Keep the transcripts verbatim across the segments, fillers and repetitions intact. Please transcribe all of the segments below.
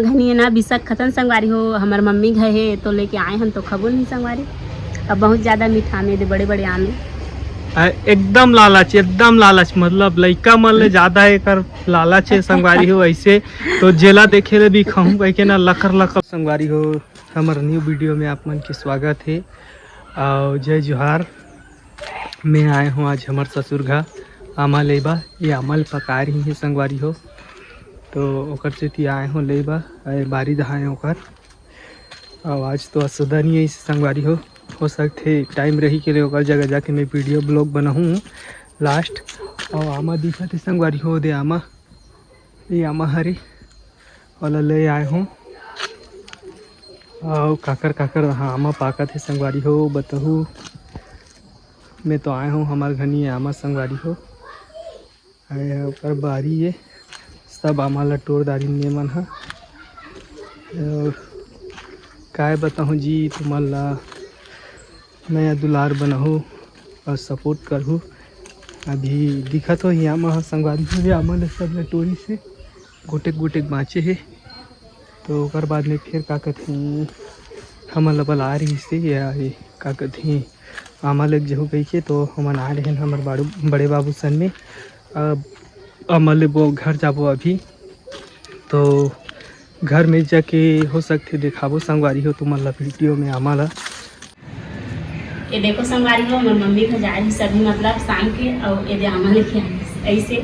घनी ना बिसक खतन संगवारी हो, हमर मम्मी घर हे तो लेके आए हन तो खबो नहीं संगवारी। अब बहुत ज्यादा मीठा आम हे दे, बड़े बड़े आम हे। आ, एकदम लालच, एकदम लालच, मतलब लइका मन ले ज्यादा एकर लालच हे संगवारी हो। ऐसे तो जेला देखे ले भी खाहूं कह के ना लकर लकर। संगवारी हो, हमर न्यू वीडियो में आप मन के स्वागत हे। और जय जोहार। मैं आए हूँ आज हमर ससुर घर आमा लेबा। ये आमा ल पका रही है संगवारी हो, तो ओकर सेती आए हूँ लेबा। अरे बारी दहाए ओकर। और आज तो असुदा नहीं है इस संगवारी हो, हो सकथे टाइम रही के लिए ओकर जगह जाके मैं वीडियो ब्लॉग बनाहूँ लास्ट। और आमा दिखत है संगवारी हो, दे आमा, ये आमा हरे, ओला ले आए हूँ। और काकर काकर हाँ आमा पाकत है संगवारी हो, बताहू। मैं तो आए हूँ हमार घनी आमा संगवारी हो। अरे ओकर बारी ये सब आमा ला टोर डारिन ने मन ह। और काय बताहूँ जी तुमन ला, मया दुलार बनाहू और सपोर्ट करहू। अभी दिखत हो ही आमा ह संगवारी हो, ये आमा ला सब ला टोरी से गोटेक गोटेक बाँचे हे। तो ओकर बाद में फिर का कथे, हमन ला बला रही से या ये का कथे, आमा लेके जहू कही के, तो हमन आ रहे हैं हमर बाड़ू, बड़े बाबू सन में। अब आमा लेबो, घर जाबो अभी। तो घर में जाके हो सकथे देखाबो संगवारी हो तुमन ला वीडियो में आमा ला। ये देखो संगवारी हो, हमर मम्मी घर जा रही सभी मतलब शाम के, और ये दे आमा लेके आई ऐसे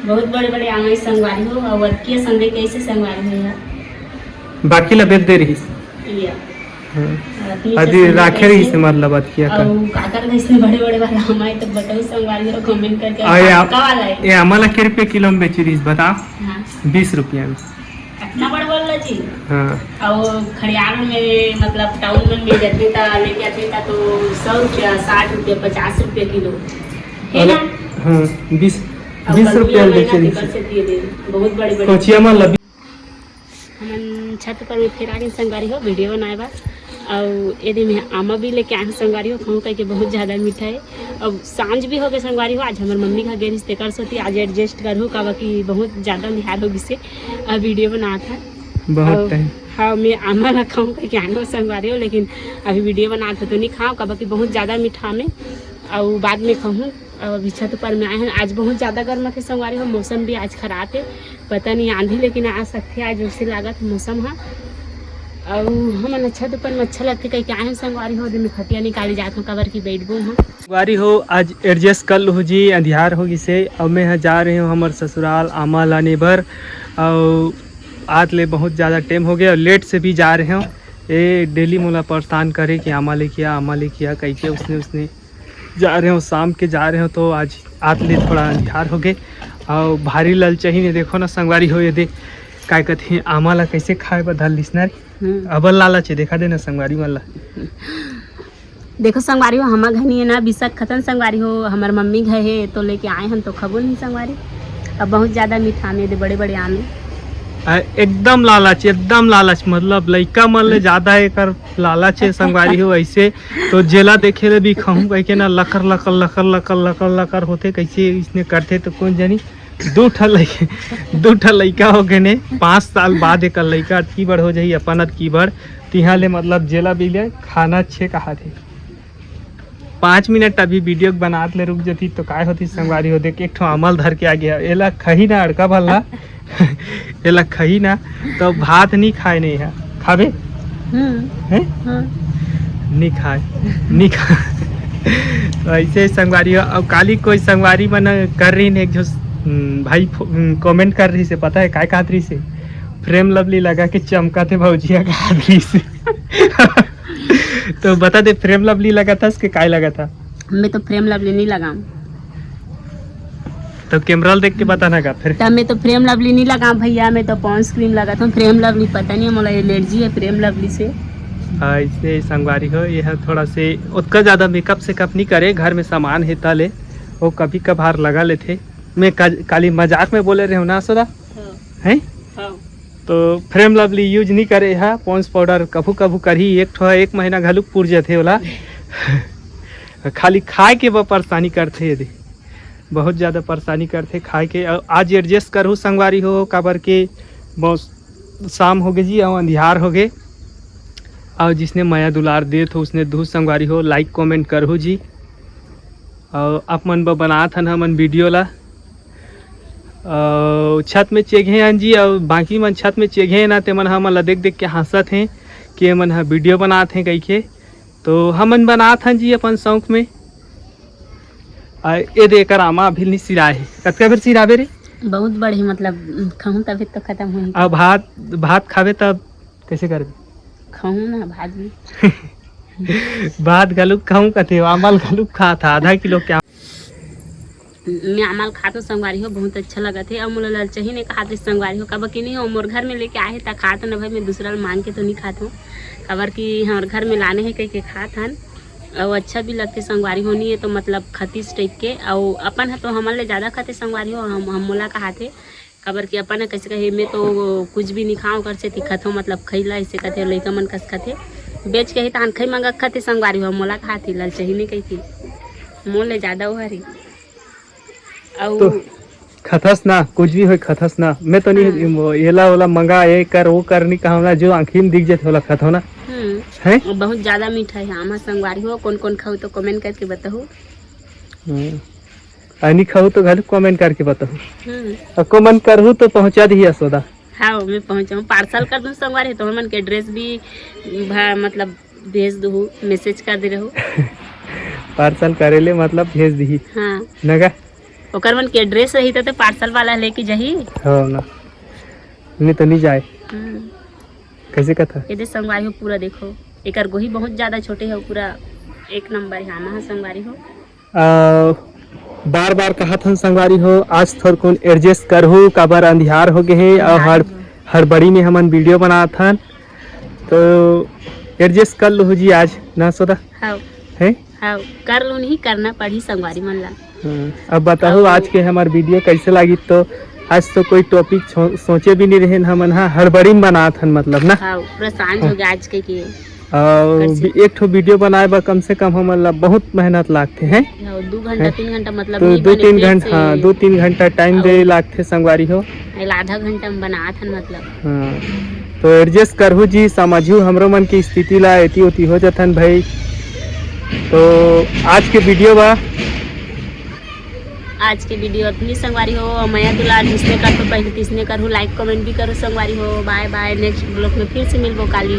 बहुत बड़े बड़े आमा ही संगवारी हो, और अतकिया संदे कैसे संगवारी हो यार। बाकी ला बेच दे रही। ये हाँ। अतनी अभी संदे राखे रही कैसे? से मतलब अतकिया का। और काकर कैसे बड़े बड़े वाला आमा है तो बताओ संगवारी हो कमेंट करके। और ये आप, आपका वाला है। ये आमा ला के रुपये किलो में बेची रही बता? हाँ। बीस रुपया में। इतना बड़ बोल रहा जी। हाँ। और खड़ियार में मतलब टाउन में मिल जाते था, लेके आते था तो सौ रुपया, साठ रुपया, पचास रुपया किलो। है ना? हाँ, बीस, और बीस कल रुपया में बेचे ना रही। से दिए दे, बहुत बड़े बड़े। कोचिया में लबी। हमन छत पर में फिर आगे संगवारी हो वीडियो बनाए बा। और ये दे मैं आमा भी लेके आए हूँ संगवारी हो, खाऊँ कह के बहुत ज्यादा मीठा है। अब सांझ भी हो गए संगवारी हो, आज हमर मम्मी घर गे रहिस तेकर सेती आज एडजस्ट करहूँ, काबर कि बहुत ज्यादा अंधियार हो गिसे अब वीडियो बनात है। बहुत और टाइम। हाँ, मैं आमा ला खाऊँ कह के आनो संगवारी हो, लेकिन अभी वीडियो बनात है तो नहीं खाऊँ, काबर कि बहुत ज्यादा मीठा में, और बाद में खाऊँ। अभी छत ऊपर में आए हैं, आज बहुत ज्यादा गर्म है संगवारी हो, मौसम भी आज खराब है, पता नहीं आंधी लेकिन आ सकते आज, वैसे लागत मौसम है। और हमन छत ऊपर में अच्छा लगते कह के आए हैं संगवारी हो, दिन में खटिया निकाली जात हूँ, काबर की बैठबो हूँ। संगवारी हो, आज एडजस्ट कर लूँ जी, अंधियार हो गिसे। अब मैं यहाँ जा रहे हूँ हमर ससुराल आमा लाने बर, और आत ले बहुत ज़्यादा टाइम हो गया और लेट से भी जा रहे हूँ। ये डेली मोला परेशान करे कि आमा लेके आ, आमा लेके आ, कह के उसने, उसने जा रहे हो, शाम के जा रहे हो, तो आज आत ले थोड़ा अंधियार हो गए। और भारी ललचही ने देखो ना संगवारी हो, ये दे काय कथे आमा ला कैसे खाए बर धर लिस ना रे। हम्म। अबल लालच है, देखा देना संगवारी मन ला। देखो संगवारी हो, हमर घनी है ना बिसक खतन संगवारी हो, हमर मम्मी घर है तो लेके आए हन तो खबो नहीं संगवारी। अब बहुत ज्यादा मीठा आम है दे, बड़े बड़े आम है। आ, एकदम लालच, एकदम लालच, मतलब लइका मन ले ज्यादा एकर लालच है संगवारी हो। ऐसे तो जेला देखे ले भी खाहूं कह के ना लकर लकर लकर लकर लकर लकर होथे, कैसे इसने करथे तो कौन जानी। दू ठा लइका, दू ठा लइका हो गए ने, पाँच साल बाद एकर लइका अतकी बड़ हो जाही, अपन अतकी बड़, तिहा ले मतलब जेला भी ले खाना छे कहा थे। पाँच मिनट अभी वीडियो के बनात ले रुक जती तो काय होती संगवारी हो, देख एक ठो आमा ल धर के आ गया, एला खही ना अड़का भल्ला। एला खही ना, तो भात नहीं खाए नहीं है, खाबे? हम्म। हैं? हाँ। नहीं खाए, नहीं खाए। तो ऐसे ही संगवारी हो। अब काली कोई संगवारी मन कर रही ने, एक जो हम्म, भाई फो-, हम्म, कमेंट कर रही से, पता है काय कहत रही से? प्रेम लवली लगा के चमका थे भौजिया कहत रही से। तो बता दे, प्रेम लवली लगा था उसके काय लगा था? मैं तो प्रेम लवली नहीं लगाऊं। तो कैमरा ल देख के बताना का फिर। तो मैं तो प्रेम लवली नहीं लगाऊं भैया, मैं तो पॉन्ड्स क्रीम लगाता हूँ। प्रेम लवली पता नहीं, मोला एलर्जी है प्रेम लवली से। हाँ, इसलिए संगवारी हो, ये है थोड़ा से उतना ज्यादा मेकअप सेकअप नहीं करे, घर में सामान है तले, वो कभी कभार लगा लेथे। मैं का-, काली मजाक में बोले रहे हूँ ना सोदा, हाँ। हैं? हाँ। तो प्रेम लवली यूज नहीं करे है, पॉन्ड्स पाउडर कभू कभू करही, एक ठो एक महीना घलुक पुर जथे ओला। खाली खाए के बर परेशानी करथे ये दे, बहुत ज्यादा परेशानी करथे खाए के। अउ आज एडजस्ट करहु संगवारी हो, काबर के बहुत शाम होगे जी, अउ अंधियार होगे। अउ जिसने मया दुलार देत हो, उसने दू संगवारी हो, like comment करहू जी। अउ आप मन बर बनात हन हमन video ला। अउ छत में चेघे हन जी, अउ बाकी मन छत में चेघे ना, ते मन हमन ला देख देख के हंसत हें कि ये मन ह video बनात हें कहिके। तो हमन बनात हन जी अपन शौक में। आ, ए दे एकर आमा अभी नहीं सिराए हे। कतका बेर सिराबे रे? बहुत बड़े, मतलब, खाहूं तभी तो खत्म होही। अब भात, भात खाबे तब कैसे करबे? खाहूं ना भात भी। भात घलुक खाहूं कथे, आमा ल घलुक खात हा, आधा किलो के आमा। मैं आमा ल खात हूं संगवारी हो, बहुत अच्छा लगत हे। अउ मोला ललचही ने खात रहिस संगवारी हो, काबर कि नहीं हो, मोर घर में लेके आए हे त खात हूं ना भाई, मैं दूसरा ल मांग के तो नहीं खात हूं, काबर कि हमर घर में लाने हे कहिके खात हन। अउ अच्छा भी लगथे संगवारी हो, नहीं है तो मतलब खतीस type के। अउ अपन ह तो हमन ले ज्यादा खाथे संगवारी हो, हम, हम मोला कहाथे, काबर कि अपन ह कैसे कहे, मैं तो कुछ भी नहीं खाऊं कर से खाथो, मतलब खैला ऐसे कथे, लइका मन कस खाथे, बेच के ही तान खई मंगा खाथे संगवारी हो, मोला कहाथे ललचही नहीं कहिथे, मोर ले ज्यादा ओहर ही। अउ तो खथस ना, कुछ भी होय खथस ना, मैं तो नहीं हाँ। वो एला ओला मंगा, ये कर वो कर नहीं कहूं ना, जो आंखी में दिख जाथे ओला खथो ना। हम्म। हैं? बहुत ज्यादा मीठा है आमा संगवारी हो, कौन कौन खाऊ तो comment करके बताहू। हम्म। आ नहीं खाहू तो घलो comment करके बताहू। हम्म। अउ comment करहू तो पहुंचा दिही यशोदा। हाँ, मैं पहुंचाऊं, parcel कर दूं संगवारी, तो हमन के address भी भा, मतलब भेज दू, message कर दे रहू। Parcel करे ले मतलब भेज दिही। हाँ। नगा? ओकर मन के address रही तो, तो parcel वाला लेके जाही। हाँ ना। नहीं तो नहीं जाए। हम्म। कैसे कथा? ये दे संगवारी हो पूरा देखो, एकर गोही बहुत ज्यादा छोटे हो, पूरा एक नंबर है आमा ह संगवारी हो। आ, बार बार कहत हन संगवारी हो, आज थोरकुन adjust करहू, काबर अंधियार हो गए हे, अउ अंधियार हड़-, हो। हड़बड़ी में हमन video बनात हन, तो adjust कर लूहू जी आज ना सोदा। हाँ। हैं? हाँ, कर लूहू, नहीं करना पड़ी संगवारी मन ला। हाँ, अब बताहू अउ आज के हमार video कैसे लागी, तो आज तो कोई topic छो-, सोचे भी नहीं रहेन हमन, हाँ, हड़बड़ी में बनात हन मतलब ना। हाँ, पूरा सांझ हो गया आज के, के। अउ कैसे? एक ठो video बनाए बर कम से कम हमन ला बहुत मेहनत लागथे, हैं? हाँ, दू घंटा, हैं? तीन घंटा मतलब तो नहीं दू बने, तीन फिर घंटा, से हाँ, दू तीन घंटा time अउ दे लागथे संगवारी हो। एला आधा घंटा में बनात हन मतलब। हाँ, तो adjust करहू जी, समझहू हमरो मन की स्थिति ला, एती ओती हो जथन भाई। तो आज के video बा। आज के video अतनी संगवारी हो, मया दुलार जिसने कर तो पहले तिसने करहू, like comment भी करो संगवारी हो। Bye bye, next vlog में फिर से मिलबो काली।